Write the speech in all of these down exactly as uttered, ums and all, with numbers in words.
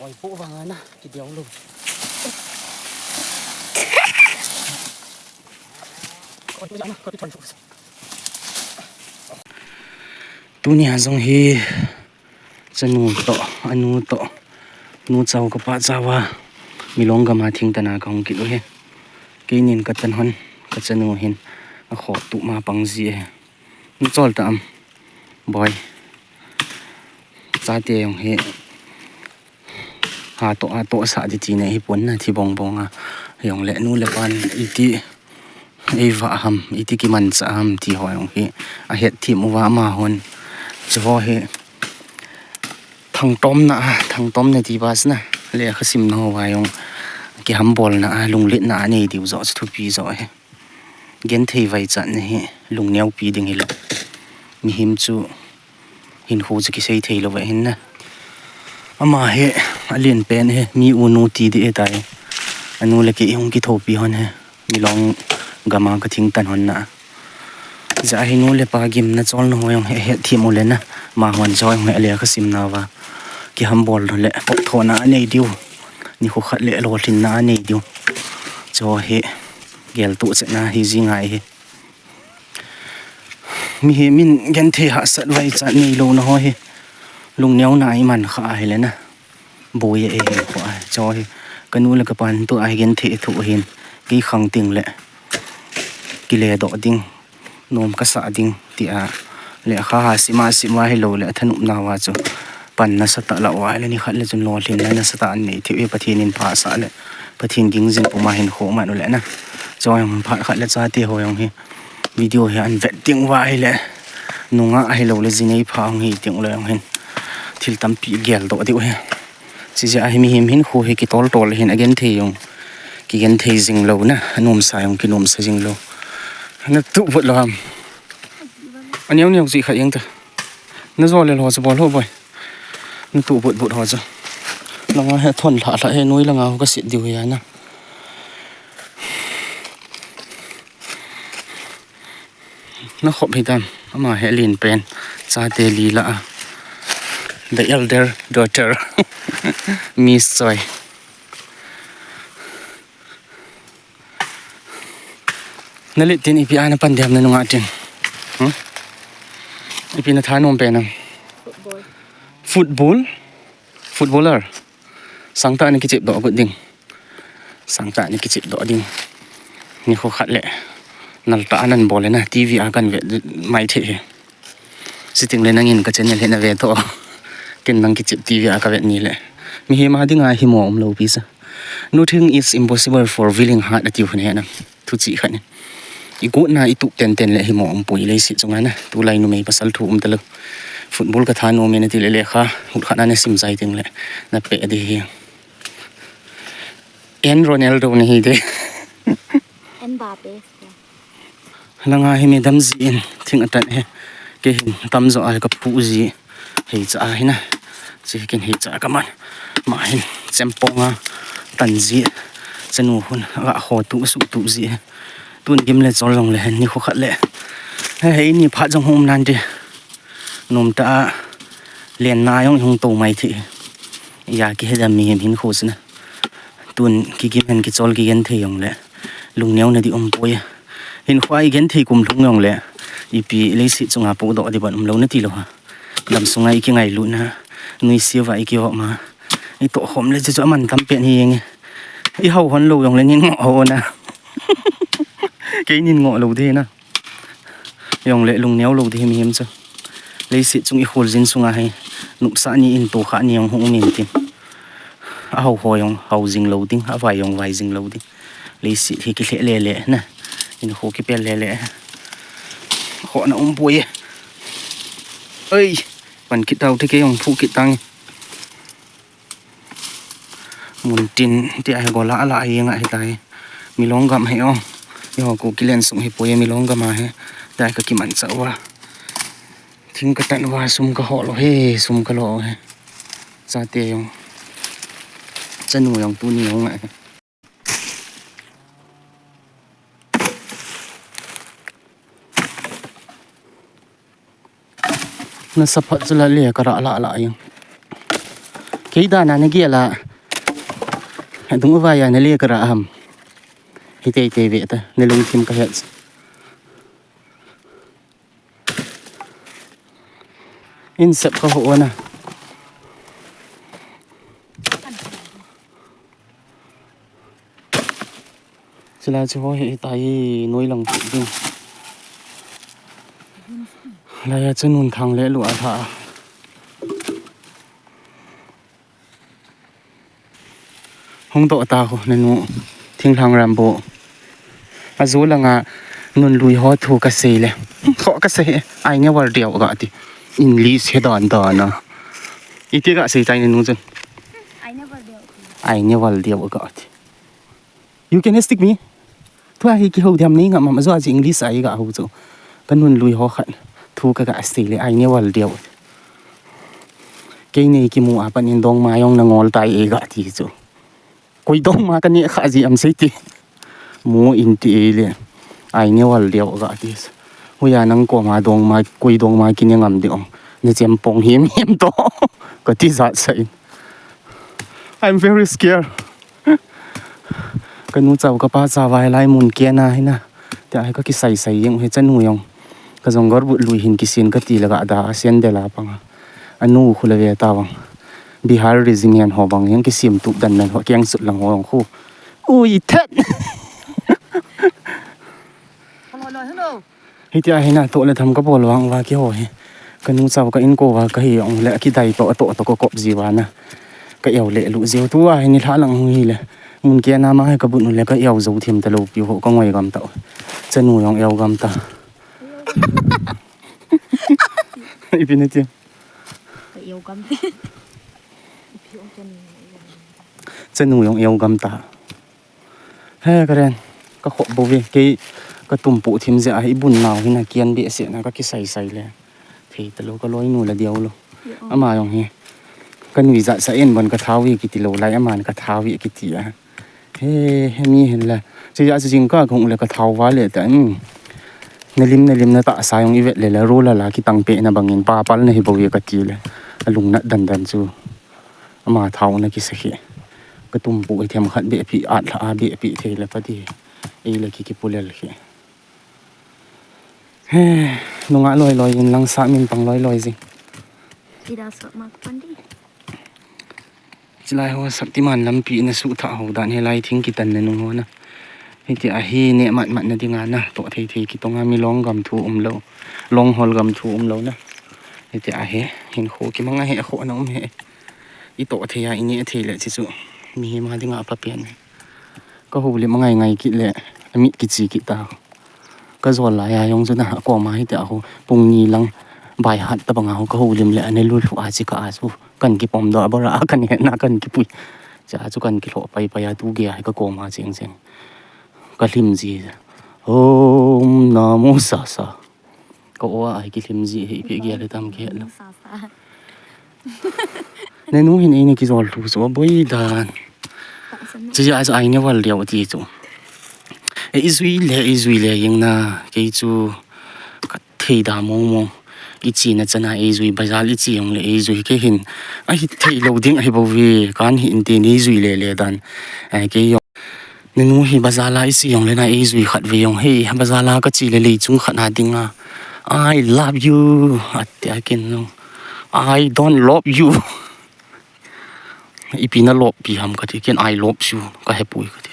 Oi, po vang ana, ki diau lo. Tunia jong hi, chanu toh, anu toh, nu chau kapa chauva, Milong gama thingtana kahung kit u hi. Keinin katan hon, kachanu hin, akhotup ma pang ji e. Nu chol ta am, boi. Chate jong hi, ha toh, ha toh sa di ti ne hi pon na thi bong bong a. Jong le nu le pan iti, ei va ham, iti kimancha ham ti ho jong hi. Ahet thim uva ama hon. Chu ho hi, thangtomna, thangtomna ti ba sina. Lekha simna ho va jong. Kihambolna, lunglitna anei diu jo, chu thupi jo hi. Genthei vaichatna hi lungneo pi ding hilou. Mihem chu hinkho chu kisei thei lou va hin na. Ama hi alen pen hi mi u nu ti di e tai. Anu le kei hung kithopi hon hi. Milong gama kathingtan hon na. Ja hi nu le pa gimna cholna ho jong hi het thim u le na. Ama hon chu jong hi lekha simna va. Kihambol le potthona anei diu. Nikho khat le lolhinna anei diu. Chu hi geltoh chetna hi ji ngai hi. Mihem in genthei hahsat vaichat neilouna ho hi. Lungneona iman kha ahile na. Boi a eihin kho a. Chu hi. Kanu le kapan tua hi genthei thoh hin. Kei khang ting le. Kile doh ding. Nom kasah ding. Tia. Lekha ha sima sima hilou le. Thanopna va chu. Pan nasatah la uva le nikhat le chun lolhinna nasatah anei thei u hi Pathen in phasah le. Pathen ging jing puma hinkho man u le na. Chu jong phat khat le chate ho jong hi. Video hi an vet ding uva hile. Nunga ahilou le jinei pha hung hi ding u le jong hin. Thil tampi geldoh diu hi. Chijeh a hi mihem hinkho hi kitol tol hin agenthei jong. Kigenthei jing lou na. Anomsa jong kinomsa jing lou. Natup vut lou ham. Aneo neo ji kha jeng ta. Najo le lou chu bol ho boi. Natup vut vut ho chu. Langa hi thon lha lha hi noi langa ho kasit diu hi ana. Nakhop hi tam. Ama hi alen pen. Chate li la a. The elder daughter. Miss Choi. Nalet tin ipi a napan dem nanunga tin. Hmm? Ipi nathanom pen am? Football. Football? Footballer. Sangtah nakichep doh got ding. Sangtah nakichep doh ding. Nikho khat le. Naltah a nanbol le na TV a kanvet mai thei hi. Sitting le nangin ka channel hi nave to. Ken nang kichep TV a kavet ni le. Mihem a dinga himo umlou pi sa. Nothing is impossible for willing heart ati u hi na. Thuchih khat ni. Igotna itup tenten le himo umpoi leiset chunga na. Tulai numei pasal thu umtalou. Football kathanom e nati le lekha. Hut khat na nasim jai teng le. Napeh di hi. En Ronaldo nahi de. Mbappe. Langa hi midam jin thing atan hi. Kei hin tamjo a kaphu ji. Heicha a hi na. Chi ken heicha kaman. Ama hin chempong a tan ji. Chanu hun akhotup suhtup ji. Tun gim le chol jong le hin nikho khat le. He, hei ni phat jong hung um nan ti. Nomtah a lenna jong hung to mai thei. Ija kihedam mihem hinkho chu na. Tun kigim hen kichol kigenthei jong le. Lungneo na di umpoi. Hinkho a igenthei kum lhung jong le. Ipi leiset chunga pohdoh di ban umlou nati lou ha. Damsunga ikingailutna. Nuisiuva ikihop ma. Itohkhom le chu chu aman tampen hi jeng e. Ihao hon lou jong le nin ngoh ho na. Kei nin ngoh lou di na. Jong le lungneo lou di hi mihem chu. Leiset chung ikholjin sunga hi. Nopsah ni in tokha ni jong hung um in tin. Ahao ho jong hao jing lou ding, avai jong vai jing lou ding. Leiset hi kilheh le le na. Hinkho kipel le le. Khohna umpoi e. Oi, pan kit tau te kei jong phu kit tang e. Muntin tia hi gola ala hi nga hi tai. Milong gam hi o. Iho Kuki len sung hi poi Milong gam a hi. Tai kakimanchah uva. Thing katan uva sum kahol u hi, sum kalo u hi. Chate jong. Chanu jong tuni jong nga hi. Nasa phat chu la le ka ra la la jeng. Kei dan a na gel a, adung uva ya na le ka ra ham. Hi tei tei ve ta, na lungthim ka het. In sep ka ho na. Sila chu ho hi tai noi lang tu ding. Laiya chu nun thang le lu a tha. Hung doh ta ho, na nu, Thinglhang Rambo. Ajo langa nun lui ho thu ka sei le. Kho ka sei, ai ne wal diau ka ti. English he dan dan a. Iti ka sei tai na nu chun. Ai ne wal diau. Ai ne wal diau ka ti. You can stick me. Thua hi kihou diam nei ngam am, ajo a chi English a i ga hou chu. Ka nun lui ho khat. Thu ka ga sei le ai ne wal diau. Kei nei kimu a pan in dongma jong na ngol tai e ga ti chu. Koi dongma ka ne kha ji am sei ti. Mu in ti e le. Ai ne wal diau ga ti chu. Huya nang koma dongma, koi dongma ki ne ngam di ong. Ne chem pong him him to. Ka ti jat sa in. I'm very scared. Ka nu chau ka pa chau vai lai mun kena hina. Tia hi ka kisai sai jeng hi chanu jong. Ka jong gorbut lui hin kisin ka ti le ga da a sandal a panga. Anu khu le ve ta vang. Bihar Regiment ho vang jeng kisim tup dan dan ho keng sut lang ho jong khu. Ui thet. Hello, hello. Hitia hina to le tham ka bol vang va kiho hi. Ka nu chau ka in ko va ka hi ong le ki dai to to to ko kop ji va na. Ka eu le lu jiu tu a hi ni lha lang hung hi le. Mun kena ma hi ka bun le ka eu jo thim ta lo pi ho ka ngoi gam ta. Chanu jong eu gam ta. Ipi ni ti. Ka eu gam ti. Chanu jong eu gam ta. He, Karen, ka khop bou ve, kei ka tum pu thim jeh a, i bun nau hina kian behseh na ka kisai sai le. Thei ta lo, ka loi nu la diau lo. Ama jong hi. Ka nui jat sa en bon ka thau hi kiti lo lai, aman ka thau hi kiti a. He, he mi hin la. Chi ja chi jing ka kong le ka thau va le ta, hmm. Na lim, na lim na ta sa jong i vet le la, ro la la ki tang pe na bangin pa pal na hi bou hi ka ti le. A lung nat dan dan chu. Ama thau na kisa khi. Ka tum pu i them khat be pi at la a be pi thei la pa ti. Ei la ki ki pu lel khi. He, nunga loi loi in lang sa min pang loi loi jing. Ida sa mak pan di. Chilai ho Shaktiman lampi na su tha ho dan he lai thing ki tan na nung ho na. Hiti a hi ne mat mat na dinga na to thei thei ki tonga mi long gam thu um lo. Long hol gam thu um lo na. Hiti a he hin kho ki manga he kho na um he. I to thei a i ne thei le chi chu. Mi hi ma dinga pa pian. Ka houlim a ngai ngai kit le, a mit kichi kit ta. Ka jol lai a jong chu na, a koma hi tia ho, pung ni lang, bai hat ta banga ho, ka houlim le, a ne lu lu a chi ka a chu, kan kipom doh a bora, a kan het na kan kipui. Cha chu kan kilhoh pai pai a tu ge a hi ka koma cheng cheng. Ka hlim ji. Om Namo Sasa. Ka o a, ai ki hlim ji hi, ipi gel hi tam ki het lo. Sa, sa. Ne nu hin ei ne ki jol thu chu, boi dan. Chi a chu ai ne wal diau ti chu. E i jui le, i jui le jeng na, kei chu ka thei da mong mong. I chi na chana ei jui, bazar i chi jong le ei jui kei hin. A hi thei lo ding a hi bou ve, kan hi in te nei jui le le dan. Ai kei jong. Ninu hi bazar la i chi jong le na ei jui khat ve jong. Hei, bazar la ka chi le lei chung khat na ding a. I love you. Ati a kin jong. I don't love you. Ipi na love pi ham ka ti kin I love you. Ka he pui ka ti.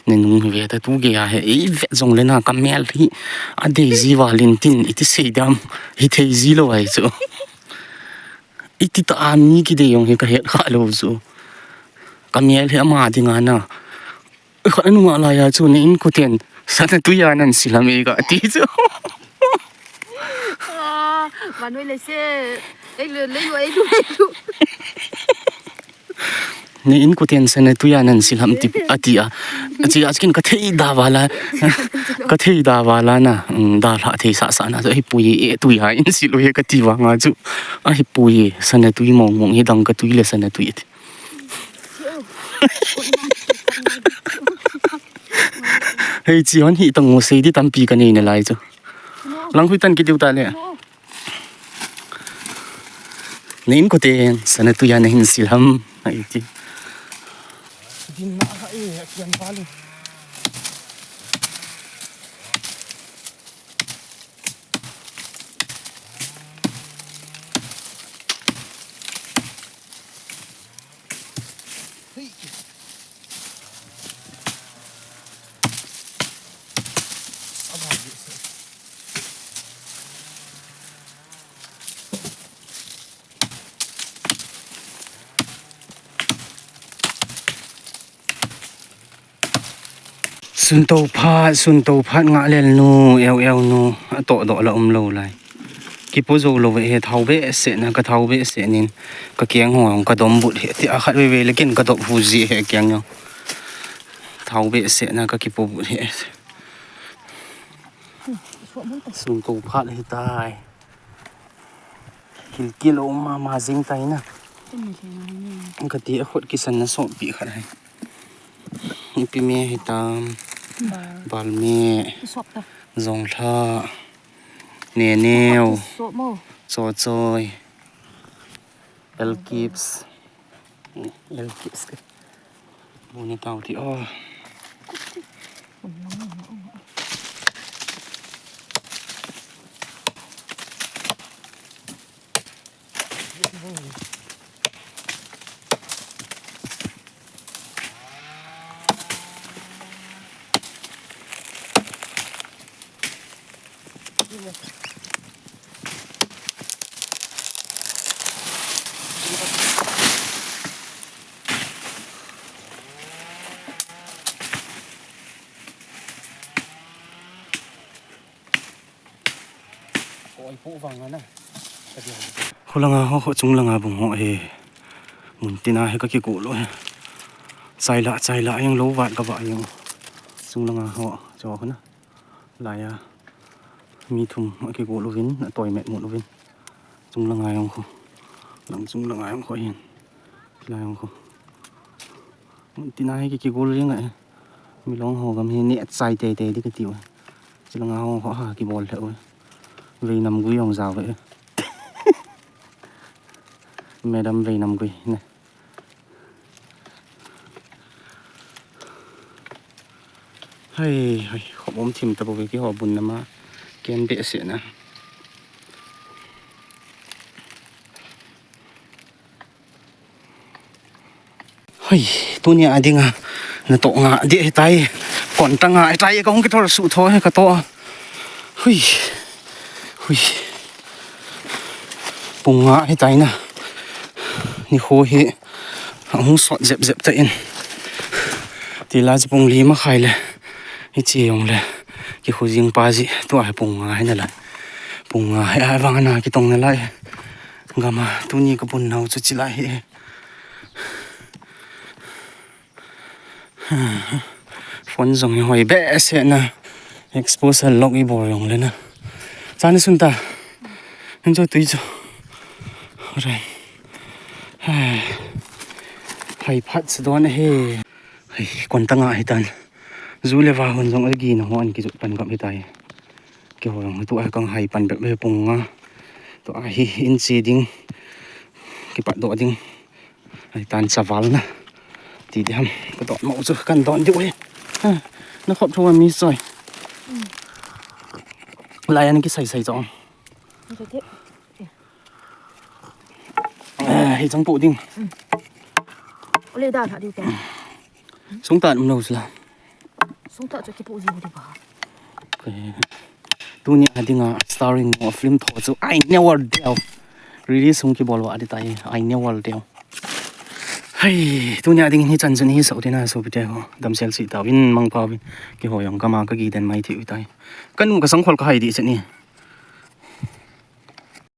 Ninu hi ve ta tu ge a he. Ei vet jong le na ka mel hi. A dei ji va lin tin i ti sei dam. Hi thei ji lo ai chu. I ti ta a mi ki dei jong hi ka het kha lo chu. Ka mel hi ama ding a na. Khat a nunga lai a chu ne in kuten sana tui a nan silam e ka ti chu. Ah, vanoi le se. Ei lu, lei lu, ei lu, ei lu. Ne in kuten sana tui a nan silam ti, a ti a. A chi a kin ka thei da va la. Ka thei da va la na. Mm, da la thei sa sa na. Ei pui e tui a in si lu e ka ti va nga chu. A hi pui sana tui mong mong hi dang ka tui le sana tui e ti. Hei, chi hon hi tang ngo sei di tampi ka nei na lai chu. Lang hui tan ki diu ta le. Ne in kuten sana tui a na hin silam. Iti. Din na ha e, akian pali. Sun to phat, sun to phat, nga lel nu, eu eu nu, atoh doh la um lou lai. Kipo jou lou ve he, thao behseh na, ka thao behseh nin, ka keng ho jong ka dom but he, ti a khat veve le ken ka dop hu ji he keng jong. Thao behseh na ka kipo but he. Sun to phat he tai. Kilkil um mama jing tai na. Ka ti a khut kisan na sop pi khat hai. Ipi me hitam. Bal. Bal me. Sop ta. Jonglha. Neneo. Sop mo. Chochoi. Elkips. Elkips ke. Buni tau ti o. Khulanga ho, ho chunglanga bung ho hi. Mun tina hi ka kikol u hi. Chaila, chaila, a jong lou vat ka va jong. Chunglanga ho, cho ho na. Laiya. Mi thum a kikol uvin, a toi met mut uvin. Chunglanga jong khu. Lang chunglanga jong khu hin. Lai jong khu. Mun tina hi ki, kikol jing a. Milong ho gam hi ni a chai tei tei di ka ti u. Chulanga ho, ho ha kibol lheh u. Veinam gui jong jao ve. Madam Veinam gui ne. Hai, hai, khop um thim ta bou ve kihobun na ma. Ken behseh na. Hoi, tunia dinga natoh nga ding ahitai. Kontanga ahitai, kahung kithol suh tho hi katoh. Hui. Hui. Pung nga ahitai na. Nikho hi ahung sot jep jep tan. Tila chu pung li makhai le. Hiche jong le. Kikhu jing pa ji. Tua hi pung nga hi nalai. Pung nga hi ahivang ana kitong nalai. Gama tuni kabun nau chu chilai hi. Phone jong hi hoi behseh na. Exposure lock i bol jong le na. Chan sun ta. Enjoy tui chu. Alright. Hai phat sa don he. Hai kontanga ahitan. Ju le va hon jong agi na ho an kijot pan gam hitai. Keiho jong tu a kang hai pan bep bep pung nga. Tu a hi in chi ding. Kipat doh ding. Ahitan chaval na. Ti di ham. Ka don mo chu kan don diu he. Ha. Na khop tho mi soi. Lai an kisai sai chong. Ka ti. Eh, hi chang pu ding. Ole da tha diu te. Sung tan um lo sila. Sung ta chu kipu ji di ba. Tunia dinga starring mo film tho chu I Never Dare. Release sung kibol va di tai I Never Dare. Hai, tunia ding hi chan chun hi sau tina su pite ho. Damsel si ta vin mang pa vin. Keiho jong kama ka gi den mai ti u tai. Kanu ka sang khol ka hai di chani.